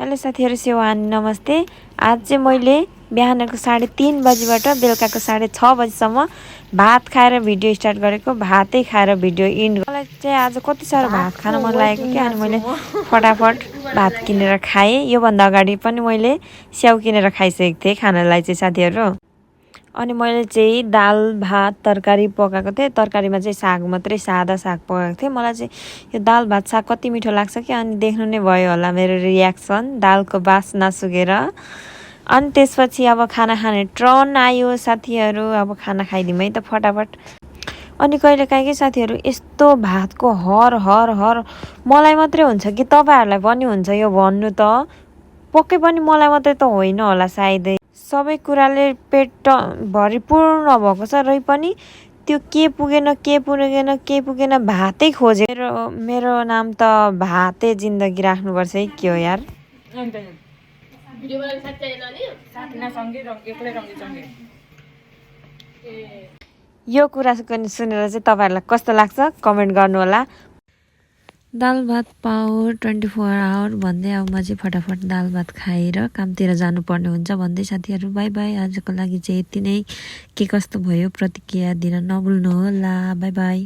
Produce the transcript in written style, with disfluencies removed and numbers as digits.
Hello साथीहरु, सेवान नमस्ते। आज चाहिँ मैले बिहानको 3:30 बजेबाट बेलुकाको 6:30 बजेसम्म भात खाएर भिडियो स्टार्ट गरेको। भातै खाएर भिडियो इन्ड। मलाई चाहिँ आज कति साह्रो भात खान मन लागेको के, अनि मैले फटाफट भात किनेर खाएँ। यो भन्दा अगाडि पनि मैले स्याउ किनेर खाइसकेको थिएँ खानालाई चाहिँ साथीहरु। अनि मैले चाहिँ दाल भात तरकारी पकाएको थिएँ। तरकारीमा चाहिँ साग मात्रै, सादा साग पकाएको थिएँ। मलाई चाहिँ यो दाल भात साग कति मिठो लाग्छ कि, अनि देख्नु नै भयो होला मेरो रियाक्सन, दालको बास्ना सुकेर। अनि त्यसपछि अब खाना खाने ट्रन आयो साथीहरु। अब खाना खाइदिउँ है त फटाफट। अनि कहिलेकाहीँ के साथीहरु, यस्तो भातको हर हर हर मलाई मात्रै हुन्छ कि तपाईहरुलाई पनि हुन्छ यो भन्नु त? पक्कै पनि मलाई मात्रै त होइन होला सायदै। सबै कुराले पेट भरिपूर्ण भएको छ, रै पनि त्यो के पुगेन भातै खोजे। मेरो नाम त भातै जिन्दगी राख्नुपर्छ है, के हो यार। यो कुरा सुनेर चाहिँ तपाईहरुलाई कस्तो लाग्छ कमेन्ट गर्नु होला। दाल भात पावर 24 आवर भन्दै अब म चाहिँ फटाफट दाल भात खाएर कामतिर जानुपर्ने हुन्छ भन्दै साथीहरु बाई बाई। आजको लागि चाहिँ यति नै। के कस्तो भयो प्रतिक्रिया दिन नभुल्नु होला। By by.